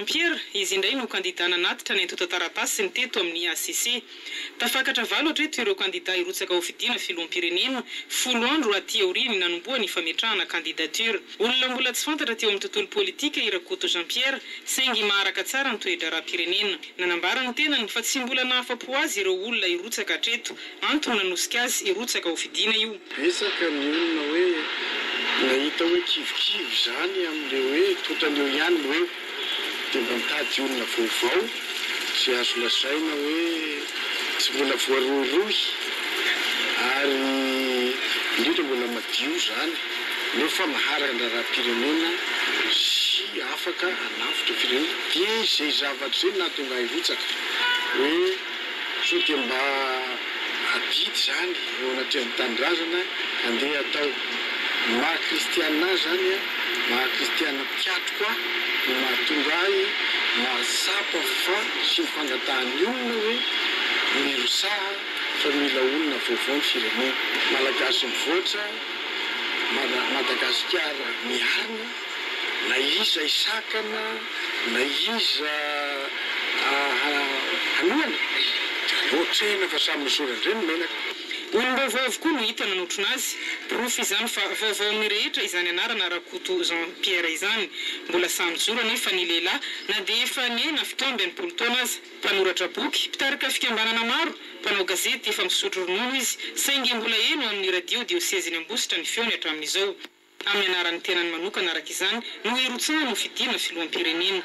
Jean Pierre, izy indray no kandida nanatitra ny antontan-taratasiny teto amin'ny HCC. Tafakatra valo hatreto ireo kandida hirotsaka hofidiana filoham-pirenena, 10 andro aty aorian'ny nanombohan'ny fametrahana candidature. Olona mbola tsy fantatra teo amin'ny tontolo politika i Rakoto Jean Pierre, saingy maharaka tsara ny toe-draharaham-pirenena. Nanambara ny tenany fa tsy mbola nahafa-po azy ireo olona hirotsaka hatreto. Antony nanosika azy hirotsaka hofidiana io. Betsaka ny olona hoe nahita hoe kivikivy izany amin'ilay hoe totany eo ihany no eo dia mba mitady olona vaovao izay azo lazaina hoe tsy mbola voarohirohy ary indrindra mbola madio izany nefa maharaka ny raharaham-pirenena sy afaka hanavotra firenena dia izay zavatra izay no nahatonga ahy hirotsaka hoe Sao dia mba adidy izany eo anatrehan'ny tanindrazana andeha atao. Ny maha kristiana ahy izany an, maha kristiana mpikatroka ahy no mahatonga ahy mahatsapa fa sy ny fangatahan'ny olona hoe mirosaha fa mila olona vaovao ny firenena. Malagasy mivoatra, Madagasikara miarina. Na iza hisakana na iza hanohana dia aleo atrehina fa samy misory indray ny menaka. Olom-baovao avokoa no hita nanotrona azy, porofo izany fa vaovao amin'ny rehetra izany anarana Rakoto Jean Pierre izany. Mbola sahy mijoro anefa ny lehilahy na dia efa niaina 67 taona aza. Mpanoratra boky, mpitarika fikambanana maro, mpanao gazety efa misotro ronono izy, saingy mbola heno amin'ny radio diosezin'i Ambositra ny feony hatramin'izao. Amin'ny anaran'ny tenany manokana araka izany no hirotsahany ho fidiana filoham-pirenena.